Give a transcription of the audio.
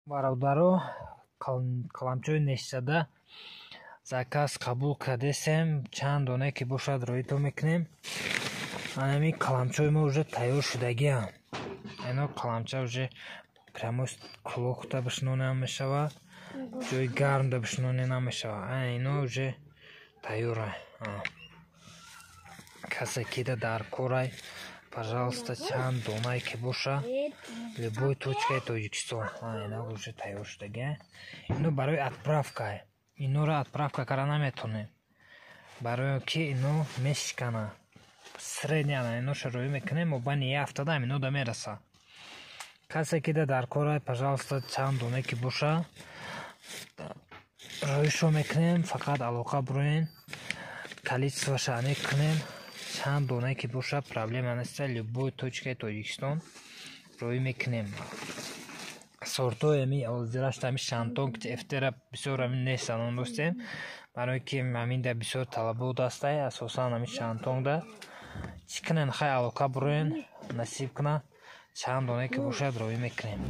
Бародаро, қаламчои нешзада заказ қабул кардесем, чанд донае ки бошад, роитон мекунем. Анами қаламчои мо уже тайёр шудагиам. Ино қаламча уже прямо кулохта бишнонам мешавад, ҷои гармда бишноне намешавад. Ино уже тайёра. Касе кида дар корай, пожалуйста, чанд донае ки боша, любой точкаи Тоҷикистон. Ина уже тайёр шудагия. Ино барои отправка, инора отправка карда наметонем, барои ки ино мешикана. Средний ана иноша роӣ мекунем, мобайни як ҳафтада ино да мераса. Касе ки дар корай, пожалуйста, чанд донае ки боша, роишо мекунем. Фақат алоқа бироен, количествоша аник кунем. Чанд донае ки боша, проблема неста, любой точкаи Тоҷикистон роӣ мекунем. Сортҳои ами ҳозирашта ами Шантонг эфтера бисёр ами нест, анон достем, барое ки ҳаминда бисёр талабот ҳастай, асосан ами Шантонгда. Чӣ кунен, хай, алоқа бироен, насиб куна, чанд донае ки бошад, роӣ мекунем.